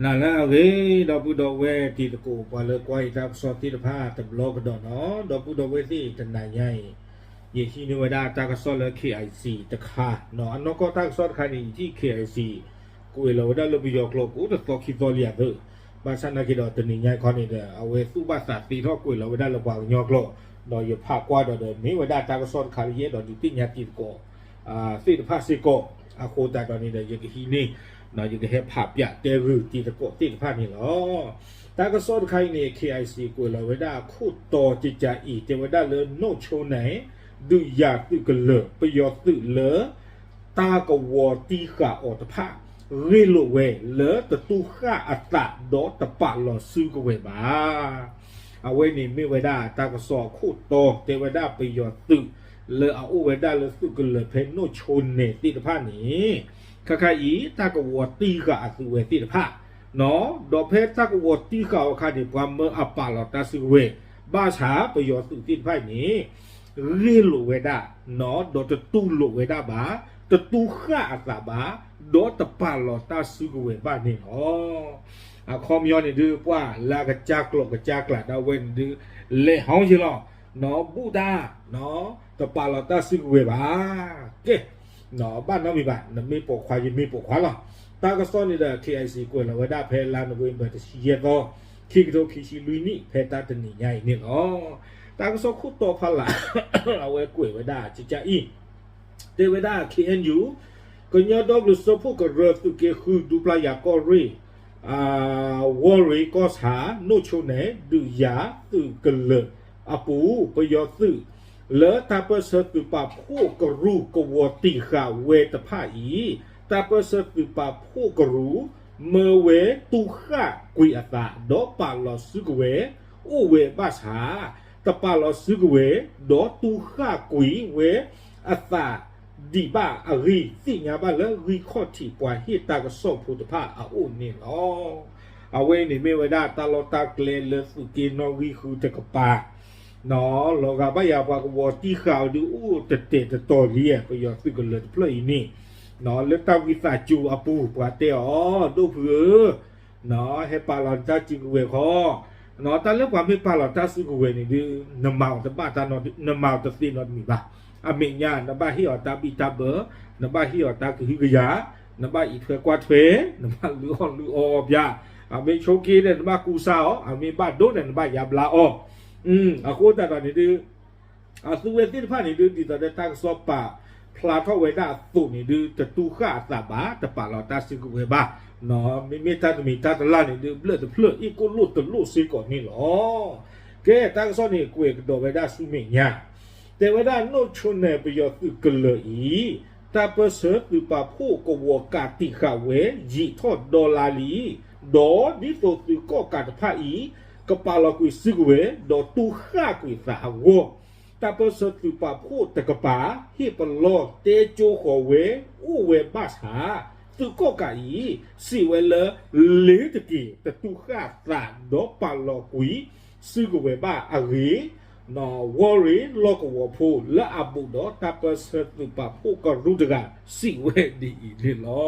နၤလၢအဂ့ၤ ဒီပုၢ်ဒီဝဲၢ်တံၤသကိး ပှၤလၢကွၢ်ယတၢ်ကစီၣ်သ့ၣ်တဖၣ်တဘျီကဒီးနီၤ, ဒီပုၢ်ဒီဝဲၢ်သ့ၣ်တနၤညါအံၤ ယဟံးန့ၢ်ဝဲဒၣ်တၢ်ကစီၣ်လၢ K I C တခါနီၤ, အနီၢ်ကီၢ်တၢ်ကစီၣ်တခါန့ၣ် ယထံၣ် K I C ကွဲးလီၤဝဲဒၣ်လၢပယီၤကျိာ်ကိးတသီခံသီလံအသိး, ဘၣ်ဆၣ်နာ်က့ဒီးတနံၤညါခီန့ၣ်ဒီး အဝဲသူၣ်ဘၣ်သးသ့ထီၣ်ကွဲးလီၤဝဲဒၣ်လၢပှၤကညီကျိာ်, ဒီးယဖးကွၢ်ဒီးဒီးမ့ၢ်ဝဲဒၣ်တၢ်ကစီၣ်တခါလၢယအဲၣ်ဒိးဒုးသ့ၣ်ညါတံၤသကိး သ့ၣ်တဖၣ်စ့ၢ်ကီး, အဃိသတးဒီးန့ၣ်ဒီး ယကဟံးန့ၢ်, ယကဟဲဖးပၠးတဲဂုာ်တံၤသကိးသ့ၣ်တဖၣ်န့ၣ်လီၤ. တၢ်ကစီၣ်တခါအံၤန့ၣ် K I C ကွဲးလီၤဝဲဒၣ်အခိၣ်တီကကးအံၤ တဲဝဲဒၣ်လၢ နီၢ်ဆိနဲၣ် ဒုးယၤသုးကလၢၤ ပယီၤသုးလၢ တၢ်ကဝီၤတံၢ်ဃာ်အီၤတဖၣ် ဂ့ၢ်လိာ်ဝဲလၢတတူၢ်ဃၣ်အသးဒီးတပာ်လီၤစုကဝဲၤဘၣ်. အဝဲန့ၣ်မ့ၢ်ဝဲဒၣ်တၢ်ကစီၣ်အခိၣ်တီ တဲဝဲဒၣ်ပယီၤသုး လၢအအိၣ်ဝဲဒၣ်လၢသုးကလၢၤဖဲနီၢ်ဆိနဲၣ်သ့ၣ်တဖၣ်န့ၣ် ခါခါအံၤ တၢ်ကဝီၤတံၢ်ဃာ်အသုးဝဲသ့ၣ်တဖၣ် ဒီးဖဲတၢ်ကဝီၤတံၢ်ဃာ်အခါန့ၣ် ပှၤမၢအပာ်လီၤတၢ်စုကဝဲၤ ဘၣ်ဆၣ်ပယီၤသုးသ့ၣ်တဖၣ်အံၤန့ၣ် ဂ့ၢ်လိာ်ဝဲဒၣ် ဒီးတတူၢ်လိာ်ဝဲဒၣ်ဘၣ်, တတူၢ်ဃၣ်အသးဘၣ်, ဒီးတပာ်လီၤတၢ်စုကဝဲၤဘၣ်န့ၣ်လီၤ. အခီပညီန့ၣ်ဒုး ပှၤလၢအကစၢ်ကျိာ်ကစၢ်ကျးဒၣ်ဝဲန့ၣ်ဒုး လဲၤဟီယ့လီၤ, နီၢ်ဘူၣ်တၢ်, တပာ်လီၤတၢ်စုကဝဲၤဘၣ်. ကဲ ဘၣ်နီတမံၤဘၣ်, နမ့ၢ်ပိာ်ခွါ ယမ့ၢ်ပိာ်ခွါလီၤ. တၢ်ကစီၣ်န့ၣ်ဒီး K I C ကွဲးလီၤဝဲဒၣ်ဖဲလါနိၣ်ဝ့ဘၢၣ်တဆံယဲၢ်သီ, ခံကထိခံဆံလွံၢ်နံၣ် ဖဲတၢ်တနံၤညါအံၤန့ၣ်လီၤ. တၢ်ကစီၣ်ခိၣ်တီဖးလၢ် အဝဲကွဲးဝဲဒၣ်ကကးအံၤ တဲဝဲဒၣ် K N U ကညီဒီကလုာ်စၢဖှိၣ်ကရၢသုးက့ဃု ဒူပျၢ်ယၤကီၢ်ရ့ၣ် ဝီၢ်ရ့ၣ်ကီၢ်ဆၣ် နီၢ်ဆိနဲၣ် ဒုးယၤသုးကလၢၤအပူၤ ပယီၤသုး လၢတၢ်ပၢၢ်ဆၢသုးပာ်ဖှိၣ်ကရူၢ်ကဝီၤတံၢ်ဃာ်ဝဲတဖၣ်အံၤ တၢ်ပၢၢ်ဆၢသုးပာ်ဖှိၣ်ကရူၢ် မၢဝဲတူၢ်ဃၣ်ကွံာ်အသး ဒီးပာ်လီၤစုကဝဲၤ အိၣ်ဝဲဘၣ်ဆၣ် တပာ်လီၤစုကဝဲၤ ဒီးတူၢ်ဃၣ်ကွံာ်ဝဲအသး ဒံးဘၣ်အဂ့ၢ် သ့ၣ်ညါဘၣ်လၢဂံၢ်ခီၣ်ထံးပှၤဟ့ၣ်တၢ်ကစီၣ်ဖိတဖၣ်အအိၣ်န့ၣ်လီၤ. အဝဲန့ၣ်မ့ၢ်ဝဲဒၣ်တၢ်လီၢ်တၢ်ကျဲလၢသုးက့နီၣ်ဂံၢ်ဃုတကပၤ လီၤဂာ်ဘၣ်ယၤပှၤကဝီၤတံၢ်ဃာ်အီၤဒုးအိၣ်တတဲာ်တတီၤလံ ပယီၤသုးကလၢၤတဖျၢၣ်အံၤန့ၣ် လၢတၢ်ဝံသးစူၤအပူၤ ပှၤတဲအီၤ ဒိၣ်ဖုဧၢ ဟဲပာ်လီၤတၢ်စုကဝဲၤခီ, တၢ်လၢပှၤမ့ၢ်ပာ်လီၤတၢ်စုကဝဲၤန့ၣ်ဒုး နမၤအီၤတဘၣ်တၢ်နီတမံၤ, နမၤအီၤတသ့နီတမံၤဘၣ်. အမဲာ်ညါနဘၣ်ဟ့ၣ်အီၤတၢ်ဘံၣ်တၢ်ဘၢ, နဘၣ်ဟ့ၣ်အီၤတၢ်ကဟုကယာ်, နဘၣ်အံးထွဲကွၢ်ထွဲ, နဘၣ်လုၢ်အီၣ်လုၢ်အီအီၤပျၢ်, အမ့ၢ်ဆိးက့န့ၣ် နဘၣ်ကူစါအီၤ, အမ့ၢ်ဘၣ်ဒိန့ၣ် နဘၣ်ယါဘျါအီၤ. အဃိသတးဒီးန့ၣ်ဒုး အသုဝဲသ့ၣ်တဖၣ်န့ၣ်ဒုး ဒ်သိးဒီးတၢ်ကစီၣ်ပာ်ဖျါထီၣ်ဝဲဒၣ်အသိးန့ၣ်ဒုး တတူၢ်ဃၣ်အသးဘၣ်, တပာ်လီၤတၢ်စုကဝဲၤဘၣ်, မ့မ့ၢ်တၢ်တမံၤတၢ်တလၢ်န့ၣ်ဒုး ဘျၢၣ်တဖျၢၣ် အ့ၣ်ကိၣ်လိၣ်တလိၣ်စ့ၢ်ကီးန့ၣ်လီၤ. ကဲ တၢ်ကစီၣ်န့ၣ် ကွဲးကဒီးဝဲဒၣ်ဆူမဲာ်ညါ တဲဝဲဒၣ် နီၢ်ဆိနဲၣ်ပယီၤသုးကလၢၤအံၤ တၢ်ပၢၢ်ဆၢသုးပာ်ဖှိၣ်ကဝီၤကးတံာ်ဃာ်ဝဲ ယံာ်ထီၣ်ဒီလါလံ, ဒီးဒ်သိးသုးကီၣ်ကးတဖၣ်အံၤ ကပာ်လီၤကွံာ်စုကဝဲၤ ဒီးတူၢ်ဃၣ်ကွံာ်သးအဂီၢ်, တၢ်ပၢၢ်ဆၢသုးပာ်ဖှိၣ်တကပၤ ဟ့ၣ်ပလီၢ်တဲကၠိဃီၤဝဲအိၣ်ဝဲဘၣ်ဆၣ်, သုးကီၣ်ကးအံၤ စံးဝဲလၢ လ့ၤတက့ၤ တတူၢ်ဃၣ်သးဒီးပာ်လီၤကွံာ်စုကဝဲၤဘၣ်အဂ့ၢ် ဝီၢ်ရ့ၣ်လီၢ်ကဝီၤဖိလၢအဘူးဒီးတၢ်ပၢၢ်ဆၢသုးပာ်ဖှိၣ်ကရူၢ်တဂၤ စံးဝဲဒ်အံၤန့ၣ်လီၤ.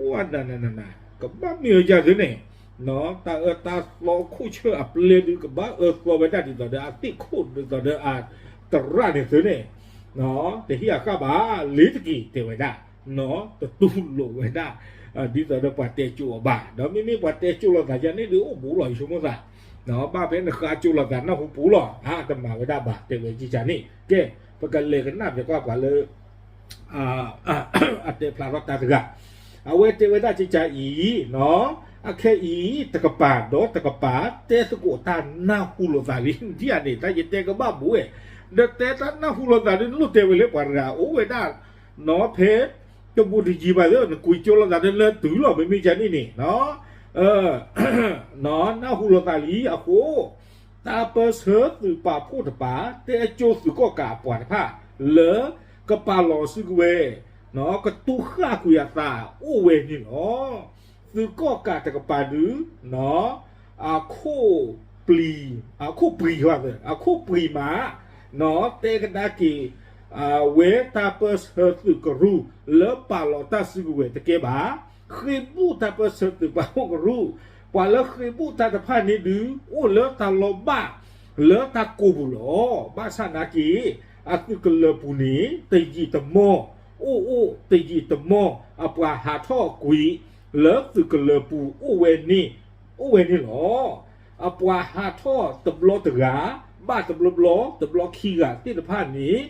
ဝနနန, ကဘၣ်မ့ၢ်အီၤယၤသ့န့ၣ်, တၢ်အၢတၢ်သီခိၣ်ဆၢအပျဲၢ်ဒုး ကဘၣ်အၢသီဝဲဒၣ်ဒ်သိးဒီးအသ့ၣ်ခိၣ်ဒ်သိးဒီးအတရၣ်န့ၣ်သ့န့ၣ်, တဟ့ၣ်အဃၣ်ဘၣ် လ့ၤတက့ၤတဲဝဲဒၣ်, တတူၢ်လိာ်ဝဲဒၣ် ဒ်သိးဒီးပှၤတဲကၠိအီၤဘၣ်, ဒီးမ့မ့ၢ်ပှၤတဲကၠိလိာ်သးယၤန့ၣ်ဒုးအိၣ်ဘူးလီၤ ယဆိကမိၣ်သး, ဘၣ်ဖဲနဃါကၠိလိာ်သးနၢ်ဟူပူၤလီၤ, အတမၤဝဲဒၣ်ဘၣ် တဲဝဲကကန့ၣ်, ကဲ ပကလဲၤကနၣ်ပကွၢ်ပှၤလၢ အတဲဖျါထီၣ်တၢ်တဂၤ, အဝဲတဲဝဲဒၣ်ကကအံၤ, အခဲအံၤ တကပၤဒီးတကပၤ တဲသကိးတၢ်နၢ်ဟူလိာ်သးလံ, ဒ်အန့ၣ် တၢ်ယတဲကဘၣ်ဘူးဝဲ, ဒီးတဲတၢ်နၢ်ဟူလိာ်သးဒ်နလိၣ်တဲဝဲလၢပှၤတဂၤအိၣ်ဝဲဒၣ် နီၢ်ဖဲ တဘူးတယံၤဘၣ်သ့ၣ် နကွံာ်ကၠိလိာ်သးဒ်လၢတုၤလီၤ မ့မ့ၢ်ကန့ၣ်န့ၣ် နၢ်ဟူလိာ်သးလံအဃိ တၢ်ပၢၢ်ဆၢသုးပာ်ဖှိၣ်တပၤ တဲကၠိသုးကီၣ်ကးအပှၤတဖၣ် လၢကပာ်လီၤစုကဝဲၤ ကတူၢ်ဃၣ်ကွံာ်အသးအိၣ်ဝဲန့ၣ်လီၤ. သုးကီၣ်ကးတကပၤဒုး အခိၣ်ပျံၤ, အခိၣ်ပျံၤဃီ, အခိၣ်ပျံၤမး တဲကဒါက့ၤ ဝဲတၢ်ပၢၢ်ဆၢသုးကရူၢ် လၢပာ်လီၤတၢ်စုကဝဲၤတကဲဘၣ်. ဃ့ၢ်ဘူၣ်တၢ်ပၢၢ်ဆၢသုးပာ်ဖှိၣ်ကရူၢ်, ပှၤလၢဃ့ၢ်ဘူၣ်တၢ်တဖၣ်န့ၣ်ဒုး အိၣ်လၢတၢ်လီၤဘၣ်လၢတၢ်ကိၢ်ပူၤလီၤ. ဘၣ်ဆၣ်နာ်က့ အသုးကလၢၤပူၤန့ၣ် တယံာ်တမီၢ်, အိၣ်အိၣ်တယံာ်တမီၢ် အပှၤဟးထီၣ်ကွံာ်လၢသုးကလၢၤပူၤအိၣ်ဝဲန့ၣ်, အိၣ်ဝဲန့ၣ်လီၤ. အပှၤဟးထီၣ်တဘျီတဂၤ, ဘၣ်တဘျီဘျီ, တဘျီခံဂၤသ့ၣ်တဖၣ်န့ၣ်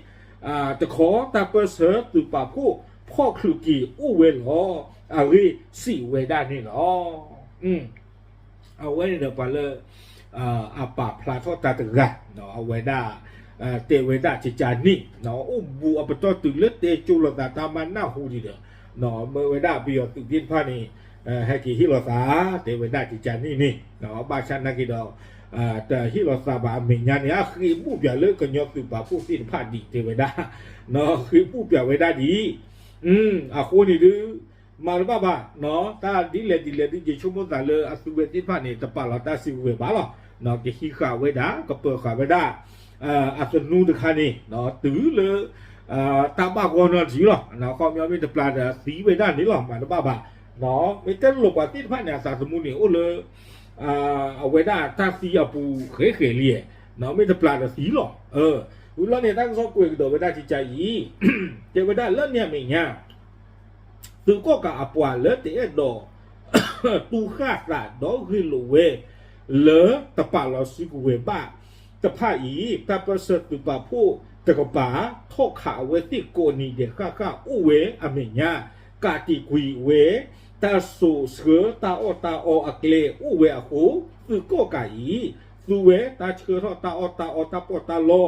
တခီတၢ်ပၢၢ်ဆၢသုးပာ်ဖှိၣ်ဖီၣ်ချုးက့ၤအိၣ်ဝဲလီၤ. အဂ့ၢ်စံးဝဲဒၣ်န့ၣ်လီၤ. အဝဲန့ၣ်ဒီးပှၤလၢ အပာ်ဖျါထီၣ်တၢ်တဂၤ, အဝဲဒၣ် တဲဝဲဒၣ်ကကန့ၣ် အိၣ်ဘူးအပတီၢ်တုၤလၢတဲကၠိလိာ်သးတၢ်မၤနၢ်ဟူဒံးဒီး မ့ၢ်ဝဲဒၣ်ပယီၤသုးသ့ၣ်တဖၣ်န့ၣ် ဟဲက့ၤဟ့ၣ်လီၤသး တဲဝဲဒၣ်ကကန့ၣ်န့ၣ်, ဘၣ်ဆၣ်နာ်က့ဒီး တဟ့ၣ်လီၤသးဘၣ်အမဲာ်ညါန့ၣ် အဃ့ၢ်ဘူၣ်ပၠးလၢကညီသုးပာ်ဖှိၣ်သ့ၣ်တဖၣ်ဒံး တဲဝဲဒၣ်, ဃ့ၢ်ဘူၣ်ပၠးဝဲဒၣ်ဒံး အဃိန့ၣ်ဒုး မၤတဘၣ်ဘၣ်, တၢ်ဒ်လဲၣ်ဒ်လဲၣ်ဒုး ယဆိကမိၣ်သးလၢအသုဝဲသ့ၣ်တဖၣ်န့ၣ် တပာ်လီၤတၢ်စုကဝဲၤဘၣ်လီၤ. ကဟံးဃာ်ဝဲဒၣ် ကပၢၤဃာ်ဝဲဒၣ် အသနူတခါန့ၣ် တုၤလၢ တၢ်ဘၣ်ဂီၢ်နီၢ်ထံလီၤ. ခီပညီမ့ၢ်တပျၢ်ဒီးသံဝဲဒၣ်န့ၣ်လီၤ. မၤတဘၣ်ဘၣ်, မ့ၢ်တဲလိာ်ပှၤသ့ၣ်တဖၣ်န့ၣ် အသးသမူန့ၣ်အိၣ်လၢ အဝဲဒၣ်တၢ်သံအပူၤဃဲးဃဲးလံ, မ့ၢ်တပျၢ်ဒီးသံလီၤ. ဝံၤလီၤန့ၣ် တၢ်ကစီၣ်ကွဲးကဒီးဝဲဒၣ်ကကအံၤ တဲဝဲဒၣ်လၢန့ၣ်အမဲာ်ညါ သုးကီၣ်ကးအပှၤလၢတအဲၣ်ဒိး တူၢ်ဃၣ်သးဒီးဂ့ၢ်လိာ်ဝဲ လၢတပာ်လီၤစုကဝဲၤဘၣ်တဖၣ်အံၤ တၢ်ပၢၢ်ဆၢသုးပာ်ဖှိၣ်တကပၤ ထီၣ်ခးအဝဲသ့ၣ်ကိးနံၤဒဲးဃၣ်ဃၣ်အိၣ်ဝဲအမဲာ်ညါ ကးတံာ်ကွံာ်ဝဲ တၢ်စိာ်ဆှၢတၢ်အီၣ်တၢ်အီအကျဲအိၣ်ဝဲအဃိ သုးကီၣ်ကးအံၤ သူဝဲတၢ်ဆှၢထီၣ်တၢ်အီၣ်တၢ်အီတၢ်ပီးတၢ်လီ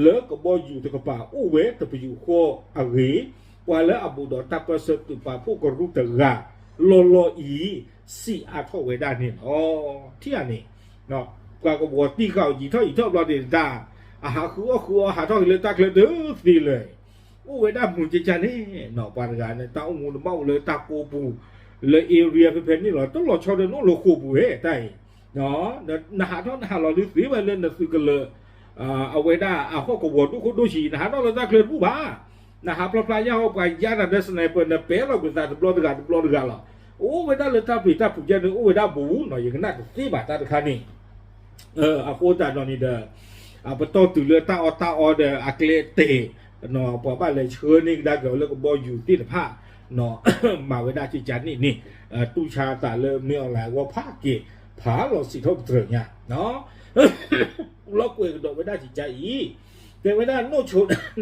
လၢကဘီယူၤတကပၤအိၣ်ဝဲတပယူာ်ဃီအဂ့ၢ် ပှၤလၢအဘူးဒီးတၢ်ပၢၢ်ဆၢသုးပာ်ဖှိၣ်ကရူၢ်တဂၤ လီၢ်လီၢ်အံၤ စံးအါထီၣ်ဝဲဒၣ်န့ၣ်လီၤ. ထံၣ်ဧါန့ၣ် ပှၤကဝီၤတံၢ်ဃာ်အီၤယံာ်ထီၣ်ယံာ်ထီၣ်ဘျီဒံးတၢ် အဟးဃုအီၣ်ဃုအီဟးထီၣ်က့ၤလၢတၢ်ချၢတသ့လၢၤ အိၣ်ဝဲဒၣ်မုာ်ကကန့ၣ် ပှၤတဂၤန့ၣ် တၢ်အိၣ်မူနဘၣ်အိၣ်လၢတၢ်ကိးပူၤ လၢ area ဖဲဖဲန့ၣ်လီၤ. တလီၤဆီဒီးနအိၣ်လၢဃိာ်ပူၤဝဲတၢ်အံၤ နဟးထီၣ်နဟးလီၤဒုးသ့ဝဲလၢနသုးကလၢၤ အဝဲဒၣ်အဟီၣ်ကဝီၤဒိၣ်ခိၣ်ဒိၣ်ဆံး နဟးထီၣ်လၢတၢ်ချၢတဘူၣ်ဘၣ်. နဟးဖျီဖျါယၢ်ဟီၣ်ပှၤယါနၤဒီး sniper နပဲလီၤကွံာ်သးတဘျီတဂၤတဘျီတဂၤလီၤ. အိၣ်ဝဲဒၣ်လၢတၢ်ပျံၤတၢ်ဖုးကဲန့ၣ် အိၣ်ဝဲဒၣ်ဘူးနီၤ ယကနၣ်တသ့ဘၣ်တၢ်တခါန့ၣ် အဃိသတးဒီးန့ၣ်ဒီး အပတီၢ်တုၤလၢတၢ်အီၣ်တၢ်အီဒီးအကျဲတဲာ် ပှၤဘၣ်လဲၤဆှၢန့ၢ်ကဒါက့ၤအီၤလၢကဘီယူၤသ့ၣ်တဖၣ် မၤဝဲဒၣ်ကကန့ၣ်န့ၣ် တူၢ်ဆါသးလၢမ့ၢ်အီၤလၢအဂီၢ်ဖးက့ၤ ဖးလီၤစံးထီၣ်ပတြၢၤညါ လီၤကွဲးကဒီးဝဲဒၣ်ကကအံၤ တဲဝဲဒၣ် နိၣ်ဆိ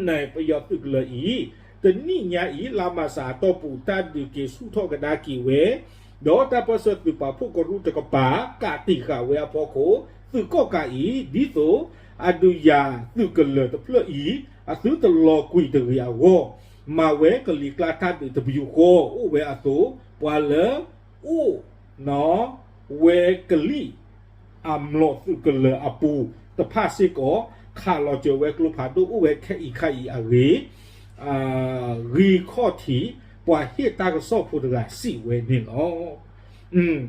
န့ၣ် ပယီၤသုးကလၢၤအံၤ တနံၣ်ညါအံၤ လါမၢ်ၡးအတီၢ်ပူၤ တၢ်ဒုးက့ၤဆူၣ်ထီၣ်ကဒါက့ၤဝဲ ဒီးတၢ်ပၢၢ်ဆၢသုးပာ်ဖှိၣ်ကရူၢ်တကပၤ ကးတံာ်ဃာ်ဝဲအဖီခိၣ် သုးကီၣ်ကးအံၤ ဒ်သိး အဒုးယၤသုးကလၢၤတဖျၢၣ်အံၤ အသုတလီၤကွံာ်တဂ့ၤအဂီၢ် မၤဝဲကလံၤကျါတၢ်ဒုးတပယူာ်ဃီ အိၣ်ဝဲအသိး ပှၤလၢ အိၣ် ဝဲကလံၣ် အမျိာ်သုးကလၢၤအပူၤတဖၣ်စ့ၢ်ကီး ခးလီၤစၢၤဝဲကျိဖးဒိၣ်အိၣ်ဝဲခဲအံၤခါအံၤအဂ့ၢ် ဂံၢ်ခီၣ်ထံး ပှၤဟ့ၣ်တၢ်ကစီၣ်ဖိတဂၤစံးဝဲန့ၣ်လီၤ.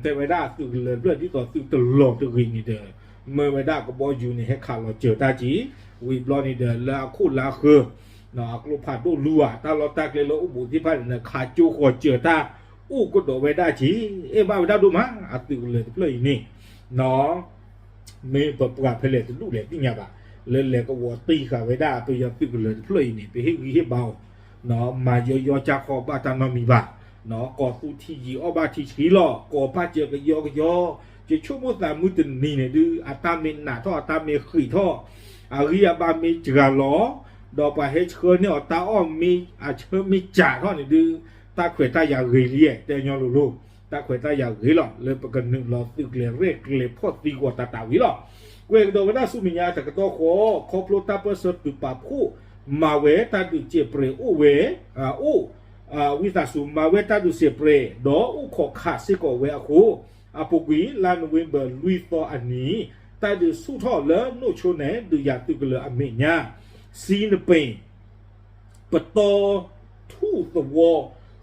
တဲဝဲဒၣ်သုးကလၢၤတဖျၢၣ်ဒ်သိးသုတလီၤတဂ့ၤန့ၣ်ဒီး မၢဝဲဒၣ်ကဘီယူၤန့ၣ် ဟဲခးလီၤစၢၤတၢ်က့ၤ ဝံၤဘျီန့ၣ်ဒီး လၢအခိၣ်လၢအဃၢၤ အကျိဖးဒိၣ်လူၤဧါ တၢ်လီၢ်တၢ်ကျဲလၢအိၣ်ဘူးသ့ၣ်တဖၣ်န့ၣ် ခးကၠိဃီၤစၢၤတၢ် အိၣ်ကဒီးဝဲဒၣ်က့ၤ အဲၣ်ဘၣ်ဝဲဒၣ်ဒိၣ်မး အသုးကလၢၤတဖျၢၣ်အံၤန့ၣ် မ့ၢ်ပပှၤဖဲလဲၣ်တဒူၣ်လဲၣ်သ့ၣ်ညါဘၣ် လၢလဲၤကဝီၤတံၢ်ဃာ်ဝဲဒၣ်ပယီၤသုးကလၢၤတဖျၢၣ်အံၤန့ၣ် ပဟ့ၣ်ဂံၢ်ဟ့ၣ်ဘါအီၤ မၤယီယီကၢ်ခီဘၣ်တၢ်နီတမံၤဘၣ် ကိးသူထံယံၤအီၣ်ဘၣ်ထံဆှံလီၤ ကိးပၢ်စၢၤကယီကယီ ယဆိကမိၣ်သးမုၢ်တနံၤန့ၣ်ဒုး အတၢ်မ့ၢ်နးထီၣ် အတၢ်မ့ၢ်ဃံးထီၣ် အဂံၢ်အဘါမ့ၢ်စှၤလီၤ ဒီးပှၤဟဲဆှၢန့ၢ်အီၤတၢ်အီၣ်မ့ၢ်အဆၢမ့ၢ်စှၤထီၣ်န့ၣ်ဒုး တၢ်ခွဲးတၢ်ယာ်ဂ့ၤလံ တဲညီလိၤလိၤ တၢ်ခွဲးတၢ်ယာ်ဂ့ၤလီၤ လၢပကနုာ်လီၤသုးကျဲၤရဲၣ်ကျဲၤဖီၣ်သံကွၢ်တၢ်တၢ်ဝံၤလီၤ ကွဲးကဒီးဝဲဒၣ်ဆူမဲာ်ညါတကတီၢ်ဃီ ခီဖျိတၢ်ပၢၢ်ဆၢသုးပာ်ဖှိၣ် မၤဝဲတၢ်ဒုးစဲးပြဲးအိၣ်ဝဲ အိၣ် ဝံသးစူၤ မၤဝဲတၢ်ဒုးစဲးပြဲး ဒီးအိၣ်ခိးခးစ့ၢ်ကီးဝဲအဃိ အပူၤကွံာ်လါနိၣ်ဝ့ဘၢၣ်လွံၢ်သီအနံၤ တၢ်ဒုးဆူၣ်ထီၣ်လၢနိၣ်ဆိန့ၣ် ဒုးယၤသုးကလၢၤအမဲာ်ညါ စံနပ့ၤ ပတီၢ်ထူၣ်သဝီ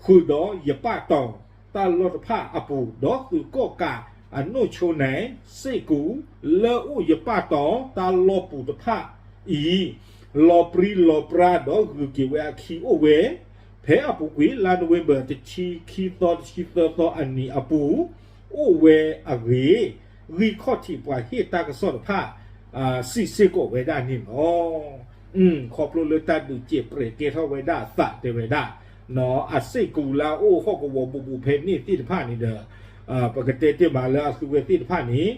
ဃုာ်ဒီးယပၣ်တီၤ တၢ်လီၢ်တဖၣ်အပူၤ ဒီးသုးကီၣ်ကးအနိၣ်ဆိန့ၣ် စ့ၢ်ကီး လၢအိၣ်ယပၣ်တီၤတၢ်လီၢ်ပူၤတဖၣ်အံၤ လီၤပြံလီၤပြါဒီးဂုၤက့ၤဝဲအခံအိၣ်ဝဲ ဖဲအပူၤကွံာ် လါနိၣ်ဝ့ဘၢၣ် တဆံခံသီ တဆံသၢသီအနံၤအပူၤ အိၣ်ဝဲအဂ့ၢ် ဂံၢ်ခီၣ်ထံးပှၤဟ့ၣ်တၢ်ကစီၣ်တဖၣ် စံးစ့ၢ်ကီးဝဲဒၣ်န့ၣ်လီၤ. ခီဖျိလၢတၢ်ဒုးစဲးပြဲးကဲထီၣ်ဝဲဒၣ်အသးတဲဝဲဒၣ် အစ့ၢ်ကီးလၢအအိၣ်ဟီၣ်ကဝီၤဘူးဘူးဖဲန့ၣ်သ့ၣ်တဖၣ်န့ၣ်ဒီး ပကတဲတ့ၢ်မးလၢအသုဝဲသ့ၣ်တဖၣ်န့ၣ်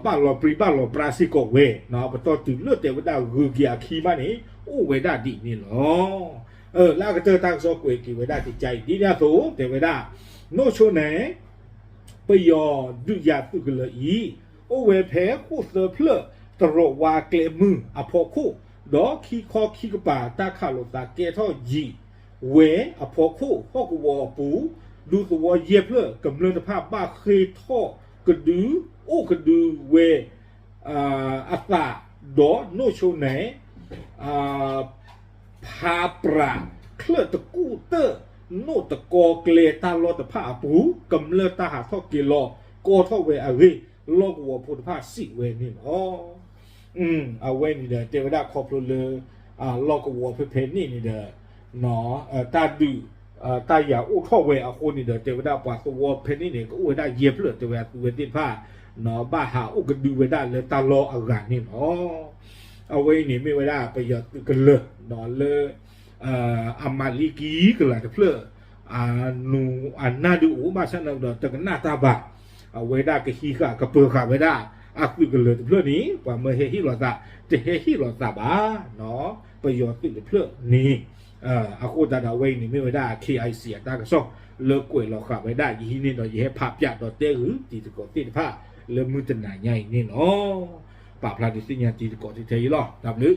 ဘၣ်လီၤပြံဘၣ်လီၤပြါစ့ၢ်ကီးဝဲ ပတီၢ်တုၤလၢတဲဝဲဒၣ်ဂုၤက့ၤအခံမးန့ၣ် အိၣ်ဝဲဒၣ်ဒ်န့ၣ်လီၤ. လၢအကတၢၢ်တၢ်ကစီၣ်ကွဲးက့ၤဝဲဒၣ်ကကါအံၤဒ်န့ၣ်အသိး တဲဝဲဒၣ် နိၣ်ဆိနဲ ပယီၤဒုးယၤသုးကလၢၤအံၤ အိၣ်ဝဲဖဲဃိၣ်သၢဖျၢၣ် တရီးဝါကျဲမုၢ်အဖီခိၣ် ဒီးခံခီခံကပၤတၢ်ခးလိာ်သးကဲထီၣ်ယံာ်ဝဲအဖီခိၣ် ဟီၣ်ကဝီၤအပူၤ ဒူသဝီယဲၢ်ဖျၢၣ် ကမျၢၢ်တဖၣ်ဘၣ်ဃ့ၢ်ထီၣ်ကဒု အိၣ်ကဒုဝဲ အသး ဒီးနိၣ်ဆိနဲ ဖးပြးချၢၣ်တကူၣ်တၢၢ် နိၣ်တကီကျဲတၢ်လီၢ်တဖၣ်အပူၤ ကမျၢၢ်တၢ်ဟးထီၣ်က့ၤလီၤကီထီၣ်ဝဲအဂ့ၢ် လီၢ်ကဝီၤဖိတဖၣ်စံးဝဲန့ၣ်လီၤ. အဝဲန့ၣ်ဒီး တဲဝဲဒၣ်ခီဖျိလၢ လီၢ်ကဝီၤဖဲဖဲန့ၣ်န့ၣ်ဒီး တၢ်ဒုး တၢ်ယၤအိၣ်ထီၣ်ဝဲအဃိန့ၣ်ဒီး တဲဝဲဒၣ်ပှၤသဝီဖဲန့ၣ်န့ၣ် ကအိၣ်ဝဲဒၣ်ယဲၢ်ဖျၢၣ် တဲဝဲအသုဝဲသ့ၣ်တဖၣ် ဘၣ်ဟးအိၣ်ကဒုဝဲဒၣ်လၢတၢ်လီၢ်အဂၤန့ၣ်လီၤ. အဝဲအံၤန့ၣ်မ့ၢ်ဝဲဒၣ်ပယီၤသုးကလၢၤ လၢ အမၤလံကံကလၤတဖျၢၣ် အနၢ်ဒုးအိၣ်ဘၣ်ဆၣ်န့ၣ်ဒီးတကနၣ်တၢ်ဘၣ် အဝဲဒၣ်ကဟံးဃာ်ကပၢၤဃာ်ဝဲဒၣ် အသုးကလၢၤတဖျၢၣ်န့ၣ် ပှၤမၢဟဲဟ့ၣ်လီၤသး တဟဲဟ့ၣ်လီၤသးဘၣ် ပယီၤသုးတဖျၢၣ်န့ၣ် အဃိသတးဒီးအဝဲအံၤန့ၣ်မ့ၢ်ဝဲဒၣ် KIC အတၢ်ကစီၣ် လၢကွဲးလီၤဃာ်ဝဲဒၣ် ယဟံးန့ၢ်ဒီး ယဟဲဖးပၠးဒီးတဲဂုာ်တံၤသကိးသ့ၣ်တဖၣ် လၢမုၢ်တနၤညါအံၤန့ၣ်လီၤ. ပာ်ဖျါဒုးသ့ၣ်ညါတံၤသကိးထဲအံၤလီၤ. တၢ်ဘျုး